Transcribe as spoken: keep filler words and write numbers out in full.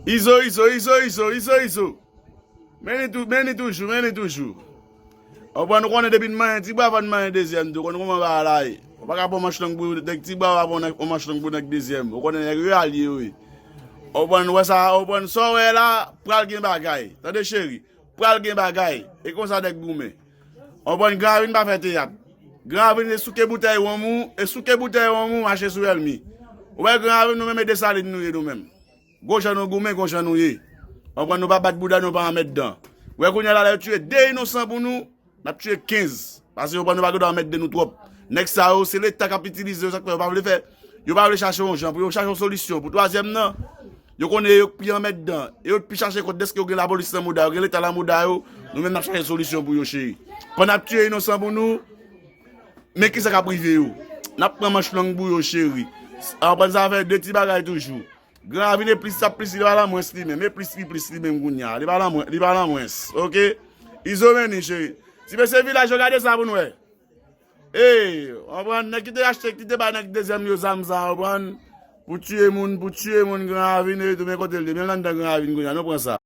Izo, Izo, Izo, Izo, Izo, Izo. Men li tou, men li toujou, men li toujou. Ou konprann, ou konnen depi n manyen ti bwa, fò n manyen dezyèm tou. Ou konn kòman bagay la ye. Ou pa ka pran manch long pou nèg ti bwa, ou pa pran nèg, yon manch long pou nèg dezyèm. Ou konnen nèg yo alye yo ye. Ou konprann, wè sa, ou konprann sa w wè la, pral gen bagay. Tande cheri, pral gen bagay. E konsa nèg goumen. Ou konprann, Gran Ravin pa fè teyat. Gran Ravin se souke boutèy wonm ou, e souke boutèy wonm ou mache sou èlmi. Ou wè Gran Ravin nou menm e Desalin nou ye nou menm. Gwo jan nou goumen, gwo jan nou ye. Ou konprann, nou pa bat bouda, nou pa anmètdan. Ou wè kounye a la, lè yo tiye de inosan pou nou, n ap tiye kenz. Paske yo konprann nou pa gen dwa anmètde nou twòp. Nèg sa yo, se Leta k ap itilize yo, sa k fè yo pa vle fè. Yo pa vle chache yon jan pou yo chache yon solisyon pou twazyèm nan. Yo konnen yo k pi anmètdan. E yo k pi chache kont dèske yo gen lapolis nan mouda yo, gen Leta nan mouda yo. Nou menm n ap chache solisyon pou yo, cheri. Pandan n ap tiye inosan pou nou, men kisa k ap rive yo. N ap pran manch long pou yo, cheri. Ou konprann, sa fè de ti bagay toujou. Gran Ravin e plis, sa plis, li pa lan mwens li menm. E plis, li plis li menm kounye a. Li pa lan mwen, li pa lan mwens. Oke? Izo vini, cheri. Ti mesye vilaj yo, gade sa pou n wè. Ey, ou konprann, nèg ki te achte, ki te bay nèg dezyèm yo zam sa, ou konprann? Pou tiye moun, pou tiye moun Gran Ravin, e tou men kote l ye. Men l anndan Gran Ravin kounye a, nou pran sa.